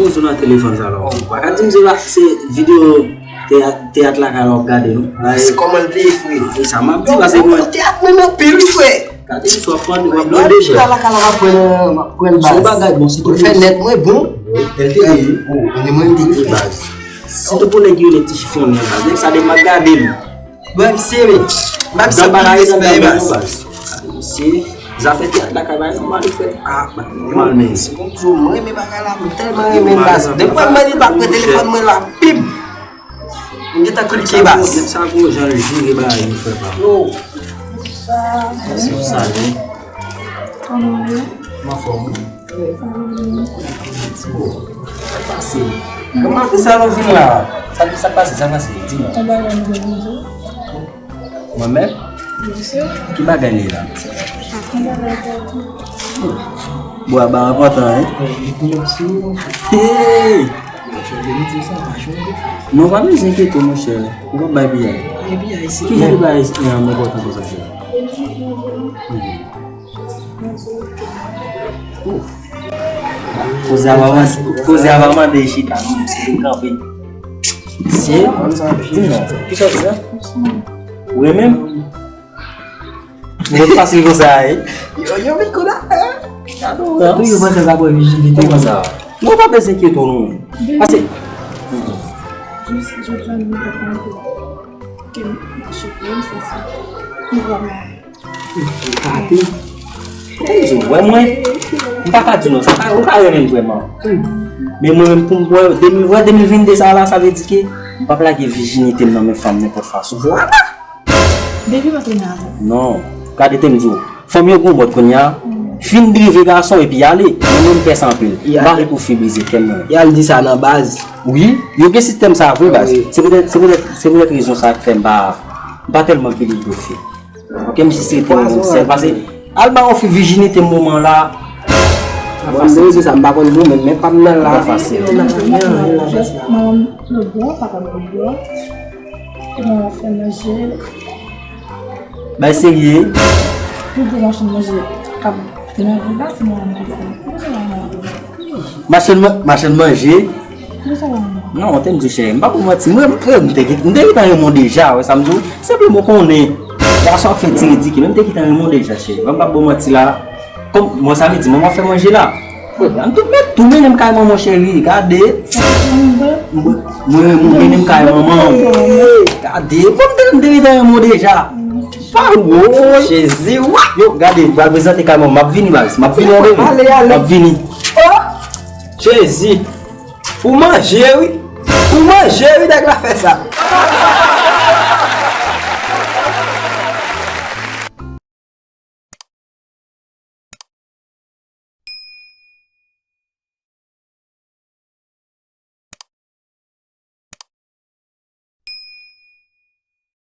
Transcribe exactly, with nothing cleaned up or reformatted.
Ou sou nan telefòn sa la. Ou pa ka di m se pa, se videyo teyat, teyat lakay la w ap gade, non? Se kòman l te ye, frè? E sa m ap di, paske mwen. Teyat menm anpil, wi, frè. Gade m sou ap pran, w ap pran de jè. Lakay la, m ap pran, m ap pran baz. Se yon bagay bon, se tou fè nèt mwen bon. L te ye. Oh, men mwen m te ye, frè. Baz. Sitou pou nèg yo, nèg ti chifonnen, baz. Nèg sa de m ap gade l. Baz, se men. Baz, sa pa respè, baz. Se zafè teyat lakay, bay nòmal, frè. Ah, bay nòmal, men. Se konn di w, mwen renmen bagay la, mwen tèlman renmen baz. Depi mwen li pa pran telefòn mwen la, pip. Mwen gentan klike baz. Nèg sa gon jan l jere bagay li, frè pa m. Yo. Sa, sa, wi. Kòman w ye? M anfòm, wi. Sa pase. Kòman apre sa nou vin la? Sa, sa pase, sa pase, di mwen. Anba la, nou vin di. Mwen menm? Byen si. Ki bagay li la? Anba la, pou ou. Bwa ba enpòtan, wi. Hey! Non, pa bezwen enkyete w, monchè. Ou p ap bay piyay. Ki jan de bagay enpòtan konsa, chè? Koze a pa mande, koze a pa mande chita, non, se pou kanpe. Se, di m non, ki sòti sa? Ou renmen m? Mwen fasil konsa, wi. Yo, yo vin kou la, hein? Gade w. Toujou panse sa pou vijinite. Kòman sa? Non, pa bezwen enkyete w, non. Pase. Jis, jodi a, nou pa konn ke m mache pou m, se sa. M vrèman. Gade. Ou wè mwen, m pa ka di non, sa pa, ou ka renmen m vrèman. Men mwen menm pou m wè, de mil, wè de mil vennde sa la, sa vle di ke m p ap lage vijinite m nan men fanm nenpòt fason. Vwala! Baby pa tounen avè m. Non, gade te m di w. Fanm yo gon mòd kounye a. Fin drive gason epi ale. Mwen menm m pè sa anpil. M pa vle pou fi brize kè m nan. Y al di sa nan baz. Wi, yo gen sistèm sa vre baz. Se poutèt, se poutèt, se poutèt rezon sa k fè m pa, m pa tèlman vle pou fi. Ok, m jis rete yon moun sèl. Pase, al ba yon fi vijinite moman la. Bon, m te rete sa, m pa konn pou men, men pa m nan la. Pa fasil. Just, mwen, le bwa, pa konn le bwa. Epi mwen ap fè manje. Bay serye. Pou gwo machann manje k ap devan vila, se mwen menm ki fè. Machann, machann manje. Non, te m di cheri, m pa pou manti, mwen, mwen, m te, m te gentan renmen w deja, wè sa m di w, se pou mwen konnen. Gason ap fè ti ridikil, men m te gentan renmen w deja, cheri. Mwen m pa pou manti la. Kòm, mwen sa vle di, mwen m ap fè manje la. Mwen tou, mwen tou mennen m kay manman w, cheri, gade. Mwen, mwen, mwen mennen m kay manman w. Gade, kòm te, m te gentan renmen w deja. Pa woy. Jezi, wa. Yo, gade, m pral prezante kay manman m. M ap vini, baz. M ap vini, ale, ale. M ap vini. Oh! Jezi. Ou manje, wi. Ou manje, wi, nèg la fè sa.